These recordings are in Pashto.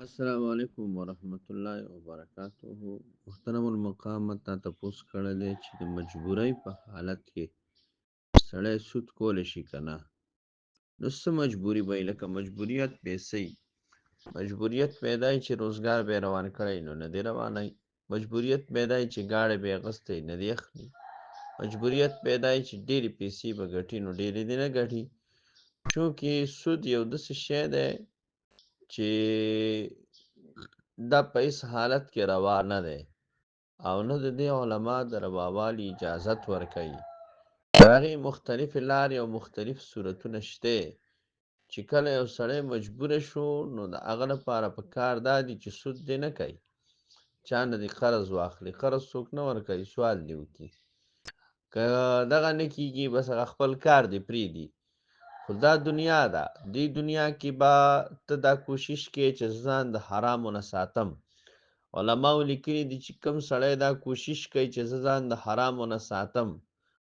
السلام علیکم ورحمت الله وبرکاته. محترم المقام، تا تپوس کړی دی چې د مجبورۍ په حالت کې سړی سود کولی شي که نه. نو څه مجبوري به وي؟ لکه مجبوریت به څه وي؟ مجبوریت پیدا وي چې روزګار به یې روان کړی نو نه دی روانوي. مجبوریت پیدا وي چې ګاډی به یې اخیستی نه دی اخلي. مجبوریت پیدا وي چې ډېرې پیسې به ګټي نو ډېرې دې نه ګټي. چونکې سود یو داسې شی دی چې دا په هیڅ حالت کې روا نه دی او نه د دې علما د رواوالي اجازت ورکوي. د هغې مختلفې لارې او مختلف صورتونه شته چې کله یو سړی مجبور شو نو د هغه لپاره په کار دا دي چې سود دې نه کوي، چا نه دې قرض واخلي، قرض څوک نه ورکوي، سوال دې وکړي. که دغه نه کیږي بس هغه خپل کار دې پرېږدي. خو دا دنیا ده، دې دنیا کې به ته دا کوشش کې چې ځان د حرامو نه ساتم. علماو لیکلي دي چې کوم سړی دا کوشش کوي چې زه ځان د حرامو نه ساتم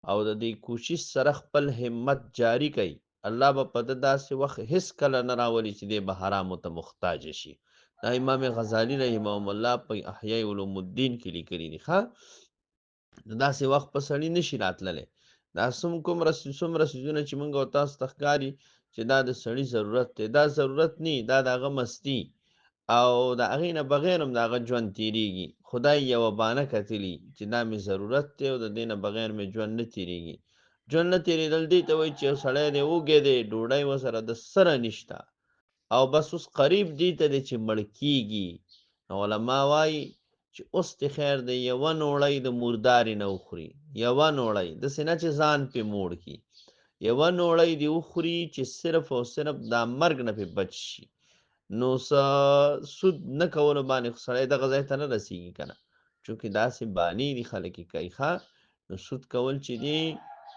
او د دې کوشش سره خپل همت جاری کوي، الله به په ده داسې وخت هیڅ کله نه راولي چې دی به حرامو ته محتاج شي. دا امام غزالی رحمه الله په احیاء علوم الدین کې لیکلي دي. ښه، نو داسې وخت په سړي نشي راتللی. دا سم کوم څومره څیزونه چې موږ او تاسو ته ښکاري چې دا د سړي ضرورت دی، دا ضرورت نی، دا د هغه مستي او د هغې نه بغیر هم د هغه ژوند تېرېږي. خدای یوه بانه کتلي چې دا مې ضرورت دی او د دې نه بغیر مې ژوند نه تېرېږي. ژوند نه تېرېدل دې ته وایي چې یو سړی دی وږی دی، ډوډۍ ورسره د سره نشته او بس اوس قریب دې ته دی چې مړ کېږي. نو علما وایي چې اوس دې خیر دی یوه نوړۍ د مردارې نه وخوري، یوه نوړۍ، داسې نه چې ځان پې موړ کړي، یوه نوړۍ دې وخوري چې صرف او صرف دا مرګ نه پې بچ شي. نو څه سود نه کولو باندې خو سړی دغه ځای ته نه رسېږي که نه، چونکې داسې بانې دي خلک یې کوي. ښه، نو سود کول چې دي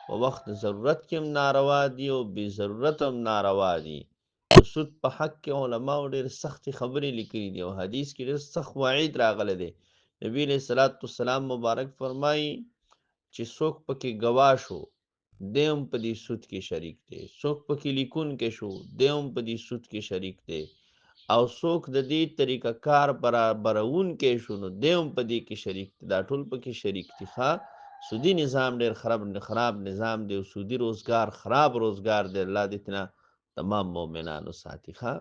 په وخت د ضرورت کې هم ناروا دي او بې ضرورت هم ناروا دي. د سود په حق کې علماو ډېر سختې خبرې لیکلي دي او حدیث کې ډېر سخت وعید راغلی دی. نبی علیه الصلاة والسلام مبارک فرمایي چې څوک پکې ګواه شو دی هم په دې سود کې شریک دی، څوک پکې لیکونکی شو دی هم په دې سود کې شریک دی، او څوک د دې طریقه کار برابرونکی شو نو دی هم په دې کې شریک دی. دا ټول پکې شریک دي. ښه، سودي نظام ډېر خراب نظام دی او سودي روزګار خراب روزګار دی. الله دې ترېنه تمام مؤمنانو ساتي. ښه.